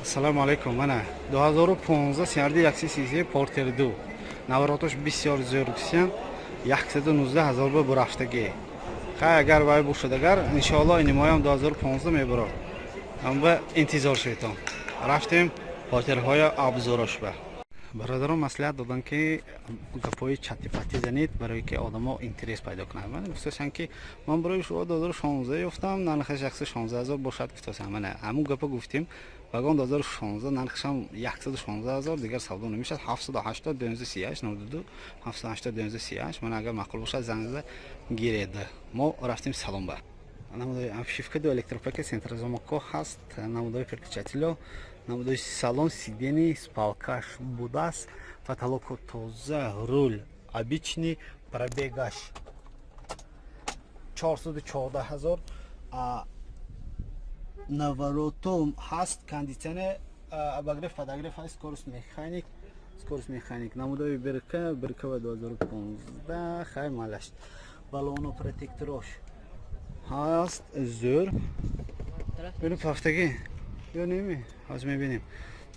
Ассалому алайкум. Мана, 2015 CRD 133 Портер 2, наворотош бисёр зӯр гусиян, 119 ҳазор ба бурафтагӣ. Хай, агар вай бошад, агар иншоалло инимоям 2015 мебурад, ҳамба интизор шуетон. Рафтем Портерҳоя обзорош ба. Бародарон маслиҳат доданд, ки гапҳои чати-пати занед, барое ки одамо интерес пайдо кунанд. Ман гуфташам, ки ман барои шумо 2016 ёфтам, нархаш 116 ҳазор бошад, гуфташам. Мана, ҳамун гапа гуфтем. Вагон 2016, нархашам 116 ҳазор, дигар савдо намешавад. 780 238 92 780 238. Ман агар маъқул бошад, занг зада гиред. Мо рафтем салон ба. Намудои обшивка, ду электропакет, центрозамокҳо ҳаст, намудои переключателё, намудои салон, сиденье спалкаш будааст, потолоко тоза, руль обычный, пробегаш 414 ҳазор, наворото ҳаст, кондитсионер, обогрев, подогрев ҳаст, скорость механик, скорость механик, намудои бирка, биркава 2015. Хай, малаш, балоно протекторош ҳаст, зӯр. Бинем, ҳафтагӣ ё неми, ҳозир мебинем.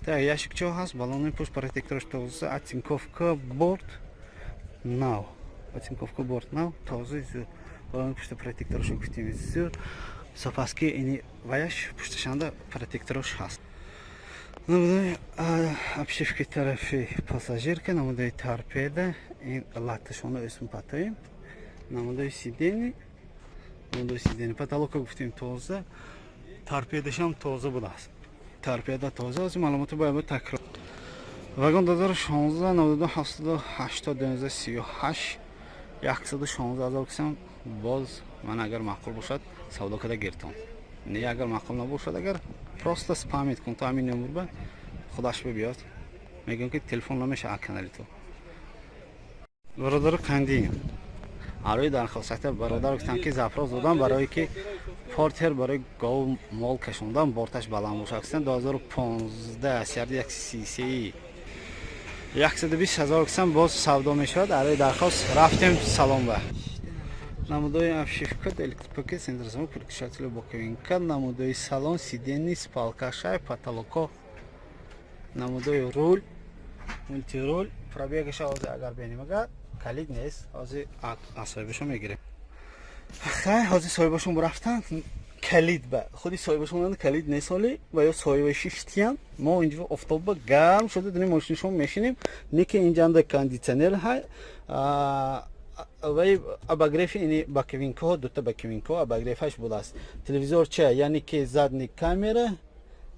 Так, ящикчо ҳаст, балони пушт протектораш тоза, оцинковка борт нав, оцинковка борт нав, тоза, зӯр. Балони пушта протекторашо гуфтем, зӯр. Запаски ини ваяш пушташанда протекторош ҳаст. Намудои обшивки тарафи пассажирка, намудои торпеда, ин латташона өсм патоем, намудои сиденье, намудои сиденье, потолока гуфтем, тоза, торпедашам тоза будааст, торпеда тоза. Аз маълумоти бояд такрор. Вагон 2016, 92 780 1938, 116 ҳазор кисам. Боз ман агар маъқул бошад, савдо карда гиртон, не, агар маъқул набошад, агар просто спамит кун то ҳамин номер ба худаш бибиёд. Мегӯям, ки телефон намеша канали ту. Бародару қандӣ арои дархостата, бародар гуфтанд, ки запрос додам, барое ки Портер барои гов мол кашондан борташ баланд бошад. Гуфтан, 2015 CRD 133, 120 ҳазор гуфтан, боз савдо мешавад. Арои дархост рафтем салон ба. Намудои обшивка, электропакет, центрозамок, переключатель, боковинка, намудои салон, сиденье спалкашай, потолоко, намудои руль, мультируль. Пробегаша ҳозир агар бинем, агар калид нест, ҳозир аз соҳибашон мегирем. Хай, ҳозир соҳибашон рафтанд, калид ба худи соҳибашон калид нест ҳоли ва ё соҳиба шиштиян. Мо инҷо офтобба гарм шуда, дунем мошинашон мешинем, не ки инҷанда кондитсионер ҳай вай, обогрефи ини боковинкаҳо, дута боковинкаҳо обогрефаш будааст, телевизор ча, яъне ки задний камера,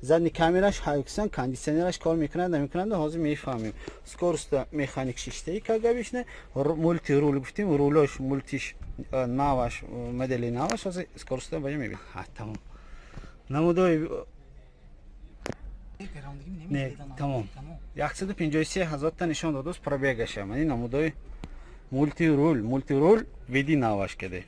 задний камераш ҳайксан, кондитсионераш кор мекунад, намекунад, ҳозир мефаҳмем. Скороста механик шиштаи кагабишне, мультируль гуфтем, рулош мультиш наваш, модели наваш. Ҳозир скороста баҷа мебинем. Тамом, намудои не, тамом, 153 ҳазорта нишон додааст пробегаша. Мани намудои мультируль, мультируль види наваш каде,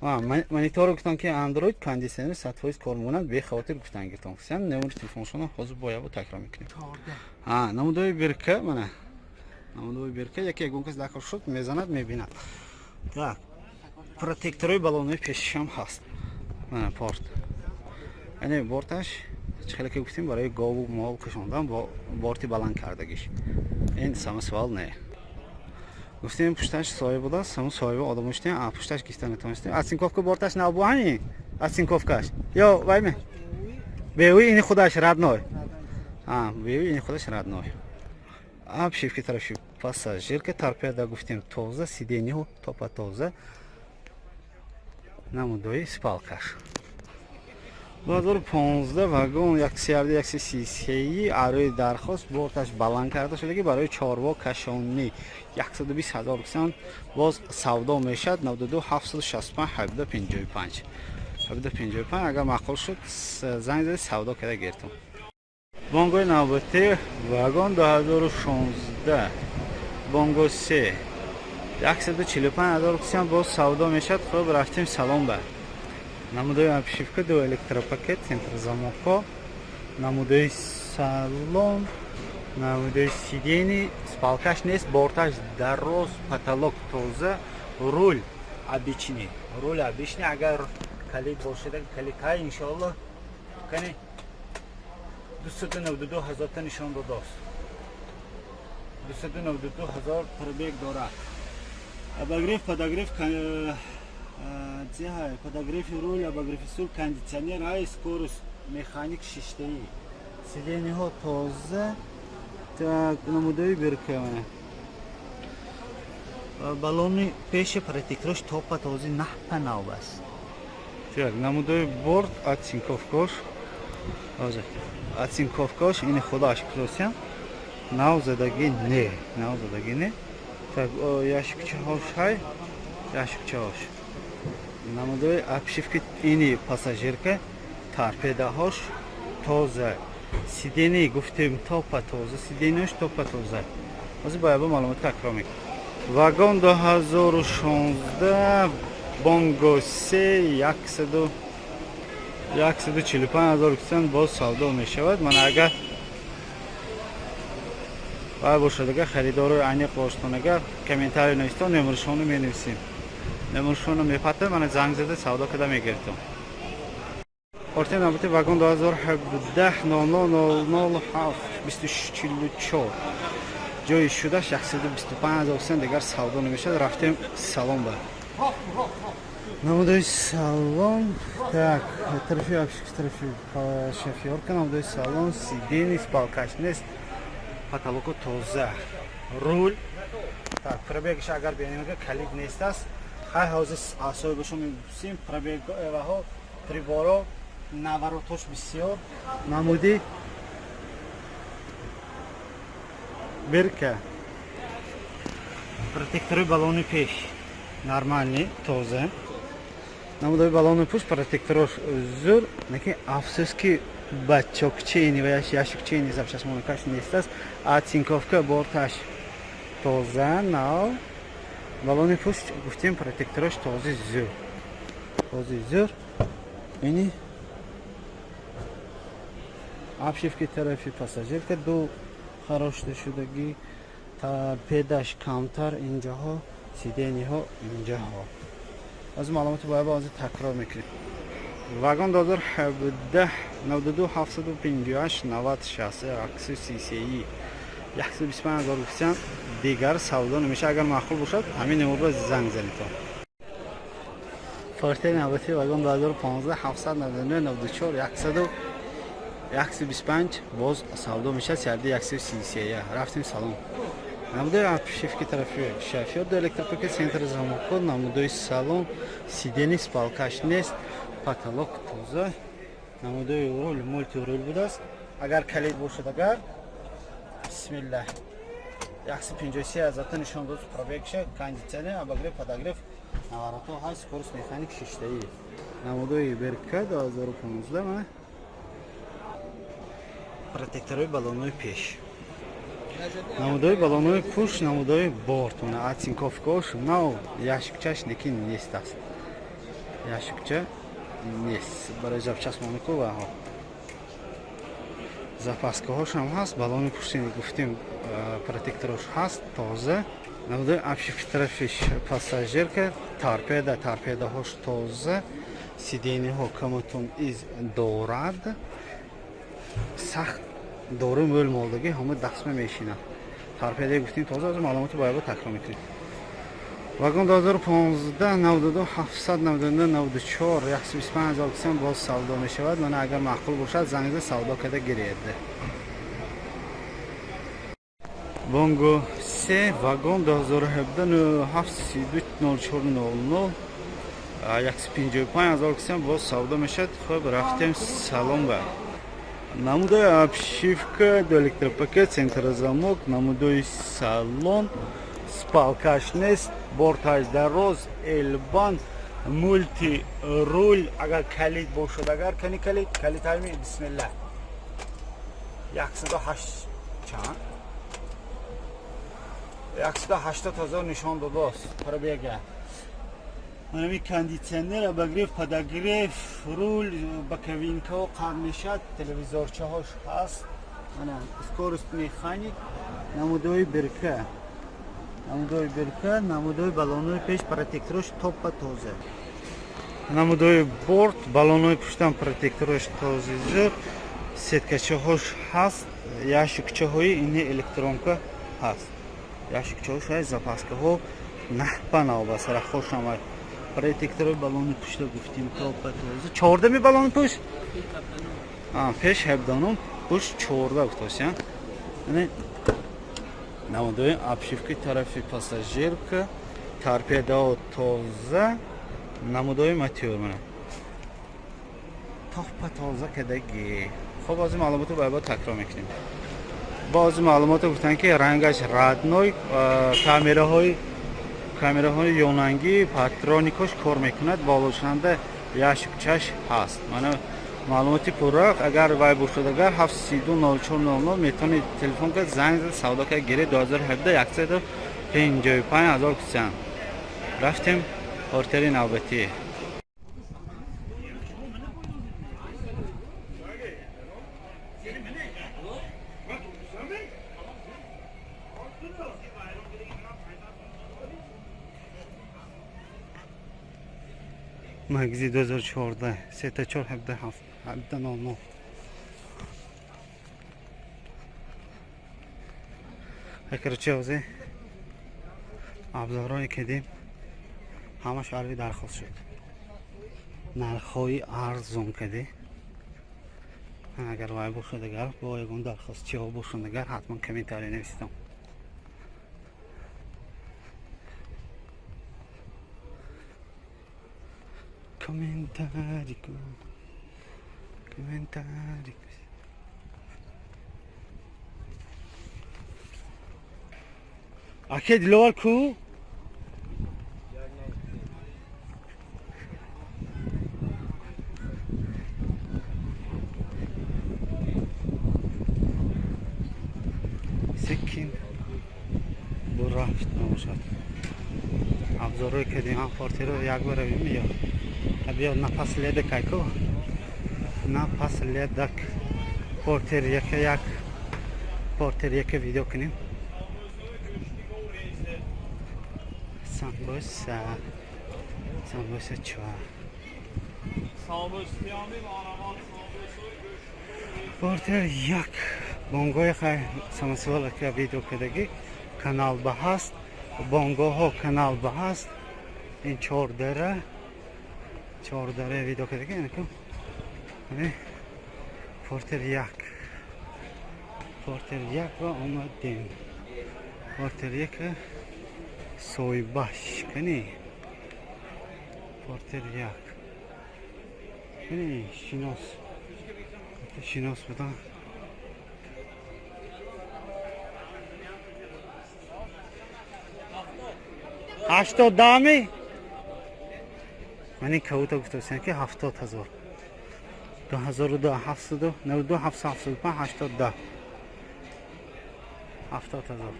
мониторо гуфтан, ки андроид, кондитсионер 100% кор мекунад, бехавотир гуфтан гиртон. Номери телефоншона ҳозир боябо такрор мекунем. Намудои бирка, мана, намудои бирка. Яке ягон кас дакор шуд, мезанад, мебинад. Так, протекторои балонои пешишам ҳаст. Мана порт, яъне борташ чӣ хеле ки гуфтем, барои гову мол кашондан бо борти баланд кардагиш. Ин самосвал не, гуфтем, пушташ соя будааст, ҳамун соҳиба одам шудем, а пушташ гифта натавонистем. Оцинковка борташ нав бу ҳами оцинковкаш ё вайме беуи ини худаш родной, беуи ини худаш родной. Обшивки тарафи пассажирка, торпеда гуфтем, тоза, сиденьеҳо топа тоза, намудои спалкаш. 2015 вагон як CRD 133 арои дархост, борташ баланд карда шудаги, барои чорво кашонӣ, 120 ҳазор кисан, боз савдо мешавад. 92 765 17 55 17 55. Агар маъқул шуд, занг зади, савдо карда гиртон. Бонгои навбатӣ, вагон 2016, бонго 3, 145 ҳазор кисиам, боз савдо мешавад. Хуб, рафтем салон ба. Намудои обшивка, ду электропакет, центрзамокҳо, намудои салон, намудои сиденье спалкаш нест, борташ дароз, потолок тоза, руль обычный, руль обычный. Агар калид бошад, калид ҳай, иншоалло. Кани 292 ҳазорта нишон додааст, 292 ҳазор пробег дорад. Обогрев, подогрев, ҳай, подогреви руль, обогреви стул, кондитсионер ҳай, скорость механик, шиштаӣ, сиденьяҳо тоза. Так, намудои бирка, баллони пеши протекторош топа тозӣ, наҳпа нав аст. Так, намудои борт, оцинковкош ҳозир, оцинковкош ини худоаш кросям нав задагӣ не, нав задагӣ не. Так, ящикчаҳош ҳай, ящикчаҳош. Намудои обшивки ини пассажирка, торпедаҳош тоза, сиденье гуфтем топа тоза, сиденьяш топа тоза. Ҳозир ба яба маълумот такрор мекунем. Вагон 2016, Бонго се, 145 ҳазор кисанд, боз савдо мешавад. Ман агар вай бошад, агар харидорои аниқ боштон, агар комментарий навистон, номершону менависем, номершону мепатам, мана занг зада савдо када мегиртам. Форте навбати вагон 2017, 00 07 2644 ҷои шудаш, 125 ҳазор сен, дигар савдо намешавад. Рафтем салон ба. Намудои салон, так, тарафи тарафи шофёрка, намудои салон, сиденье, спалкаш нест, потолоко тоза, руль. Так, пробегаш агар бинем, калид нест аст. Хай, ҳозир асоибашо мепурсим. Пробег ваҳо, приборо, наворотош бисёр. Намуди бирка, протектори баллони пеш нормальный, тоза, намудои баллони пушт протекторош зур, лекин афсӯс, ки бачокчени ва ящикчени запчастьмонакаш нест аст. Оцинковка борташ тоза, нав. Баллони пушт гуфтем, протекторош този зур, този зур. Ини обшивки тарафи пассажирка ду харошта шудагӣ, торпедаш камтар инҷаҳо, сиденьяҳо инҷаҳо. Аз маълумоти бояд ҳозир такрор мекунем. Вагон 2017, 92 758 90 60, 133, 125 ҳазор гуфтан, дигар савдо намеша. Агар маъқул бошад, ҳамин номерро занг занитон. Форте навбати вагон 2015, 799 94 100 125, боз савдо мешавад, сиарди 133. Рафтем салон. Намудои обшивки тарафи шофёр, ду электропакет, центр замокҳо, намудои салон, сиденье, спалкаш нест, потолок тоза, намудои руль, мультируль будааст. Агар калид бошад, агар бисмиллаҳ, 153 ҳазорта нишон дод пробегша, кондитсионер, обогрев, подогрев, наворотҳо ҳаст, скорость механик, шиштаӣ. Намудои берка 2015, мана протекторҳои баллонҳои пеш, намудои баллонҳои пушт, намудои борт, мана оцинковкаош нав, ящикчаш лекин нест аст, ящикча нест барои запчастмонику ва запаскаҳошам ҳаст. Баллони пушти гуфтем, протекторош ҳаст, тоза. Намудои обшивки тарафи пассажирка, торпеда, торпедаҳош тоза, сиденьяҳо каматон из дорад, сахт дору мӯл молдагӣ, ҳама дастма мешинад. Торпедаи гуфтем тоза. Аз маълумоти бояба такрор мекунем. Вагон 2015, 92 799 94, 125 ҳазор кисам, боз савдо мешавад. Мана агар маъқул бошад, занг зада савдо карда гиред. Бонго се вагон 2017, 732 04 00, 155 ҳазор кисам, боз савдо мешавад. Хуб, рафтем салон ба. Намудои обшивка, ду электропакет, центрозамок, намудои салон, спалкаш нест, борташ дароз, элбан, мульти руль. Агар калид бошад, агар кани калид, калид ҳами, бисмиллаҳ, 108 чанд, 180 ҳазор нишон додааст пробега. Манами кондитсионер, обогрев, подогрев, руль, боковинкао қар мешавад, телевизорчаҳош ҳаст. Мана скорость механик, намудои бирка, намудои бирка, намудои баллонҳои пеш протекторош топа тоза, намудои борт, баллонҳои пуштам протекторош тоза, зур. Сеткачаҳош ҳаст, ящикчаҳои ини электронка ҳаст. Ящикчаҳош ҳаст, запаскаҳо нахпа нав ба сарахош намай. Протектори баллони пушта гуфтим, топа тоза. 14 ми баллони пушт? Пеш 17, пушт 14 гуфтосян. Яъне намудои обшивки тарафи пассажирка, торпедао тоза, намудои мотор мана. Топа тоза кадаги. Хоб, баъзи маълумотро байбо такрор мекунем. Баъзи маълумотро гуфтанд, ки рангаш родной, камераҳои ёнангӣ, парктроникош кор мекунад, болошанда ящикчаш ҳаст. Мана маълумоти пурра, агар вай бошад, агар 732 04 00 метавонед телефон кард, занг зад, савдо кард, гиред. 2017, 155 000 кусян. Рафтем портери навбатӣ. Магзи 2014, сета 4 17 7 17 00. Короче, озе абзорҳое кидем, ҳамаш арви дархост шуд, нархҳои арзон каде. Агар вай бошад, агар бо ягон дархост чиҳо бошанд, агар ҳатман комментария нависитам. Комментарий, комментарий. Аке Диловар ку? Секин бу рафт набошад. Абзорҳое кардем, ҳам портиро як бора ё биё напоследок, айку напоследок портер яка, як портер яка видео кунем. Самбуса, самбуса чва. Портер як бонгои хай самосвал ка видео кардагӣ, канал ба ҳаст, бонгоҳо канал ба ҳаст. Ин чордара, чордара видео кардагӣ. Анаку портер як, портер як ва омадем. Портер як соҳибаш кани, портер як кани, шинос шинос будан. 80 дами ман ин кавута гуфтасям, ки 70 000, 2002, 792 775 80 10, 70 000.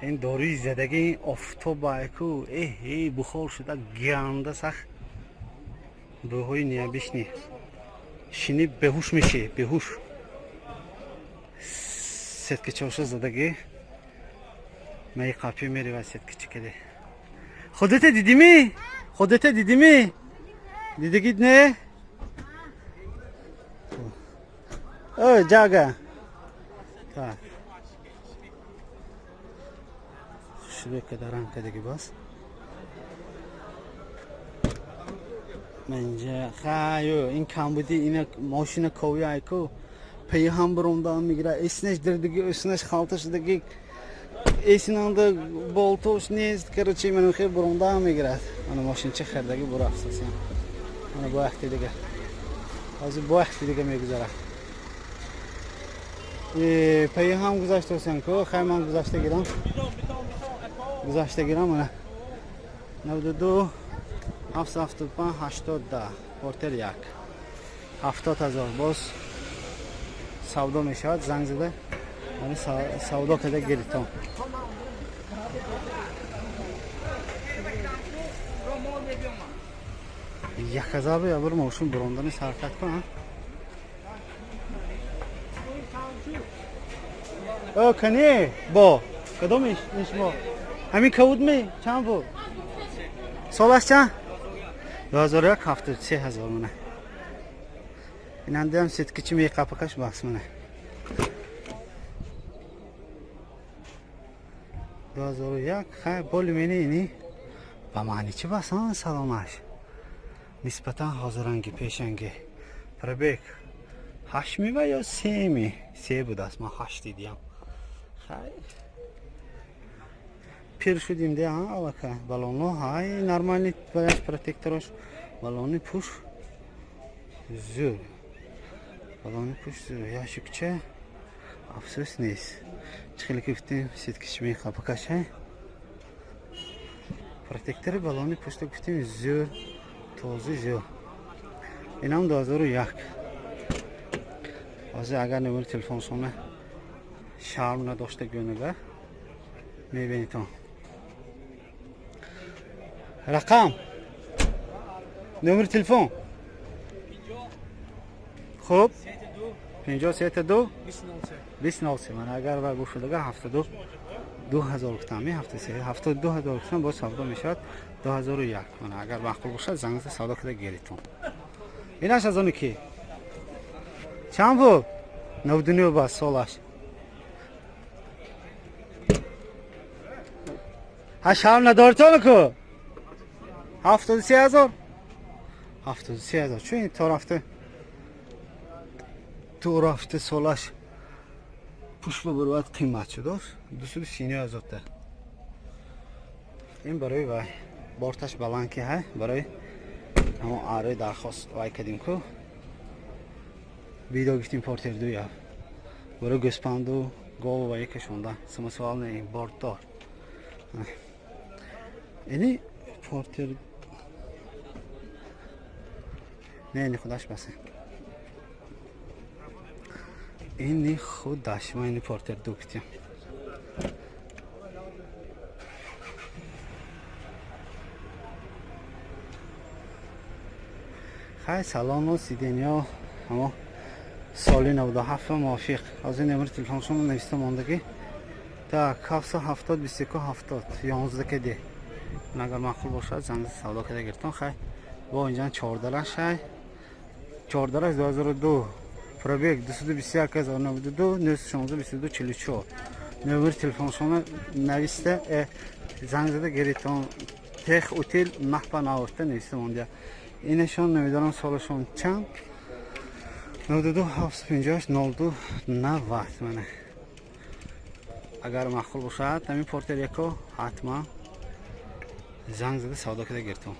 Ин доруи задагӣ офтоба ку эҳе бухор шуда, ганда сахт, бӯҳои необычный шинӣ, беҳуш мешӣ, беҳуш. Сеткачаоша задагӣ, маи қапи мерева сеткачи каде. Худата дидимӣ? Худата дидимӣ? Дидагид не? Ой, ҷага. Так, хушбе када, ранг кадаги. Бас манҷа хаю ин камбуди ина мошина кови айку пеи ҳам биромдан мегира, эснаш дирдиги, эснаш халта шудаги, эсинанда болтош нест. Короче, ман хел биромдан мегирад. Ана мошинча хардаги, бурафтасям. Ана бо якти дига, ҳозир бо якти дига мегузарад. Пеи ҳам гузаштасям ку. Хай, ман гузашта гирам, гузашта гирам. Ана 92 775 80 10, портер як, 70 000. Боз савдо мешавад, занг зада савдо карда гиритон. 1000 ябор мошин бурондани саркат кун. О, кане бо кадомиш ин шумо ҳамин кавуд ме чанд буд? Солаш чанд? 2001, 73 000 мана. Инандиам сеткичи меқапакаш бас мана. 2001, хай, боли мени ини ба маъни чӣ бас салонаш нисбатан ҳозиранги пешанги. Пробег ҳашт мива ё семи се будааст, ман ҳашт дидиям. Хай, пир шудим де аллакай. Балоно ҳай нормальный, баяш протекторош, балони пуш зӯр, балони пуш зӯр. Ящикча афсӯс нест. Чӣ хеле ки гуфтем, сеткичи меқапакашай, протектори балони пушта гуфтем зӯр, тоза, зӯр. Инам 2001. Ҳозир агар номери телефоншона шарм надошта гӯнага, мебинитон. Рақам, номери телефон хуб: 53 2 20 03. Ман агар вай гуфтадага 72 000 гуфтам, 73, 72 000 гуфтам, боз савдо мешавад. 2001. Мана, агар маъқул бошад, занг зада савдо карда гиритон. Инаш аз оне ки чанд буд? 99 бас солаш. Ҳа, шарм надоритон ку? 73 000, 73 000. Чун ин то рафта солаш пуш бабаровад, қимат шудааст. 230 000 та. Ин барои вай борташ баланд ки ҳай, барои ҳамон арои дархост вай кардим ку, видео гифтим. Портер дуя барои гӯспанду гову вай кашонда, самосвал не, бортдор. Ини портер не, ини худаш басе, ини худаш. Ма ини портер ду гуфтем. Хай, салону сиденьё ҳамо соли 97 мувофиқ. Ҳозир номери телефоншонро нависта мондагӣ. Так, 770 21 70 11 каде. Агар маъқул бошад, занг савдо карда гиртон. Хай, бо инҷа чордараш ҳай, чордараш 2002, пробег 221 092, 916 22 44. Номери телефоншонро нависта, занг зада гиритон. Тех утил маҳпа наорта нависта монда. Инашон намедонам солашон чанд. 92 758 02 90. Мана, агар маъқул бошад ҳамин портер яко, ҳатман занг зада савдо карда гиртон.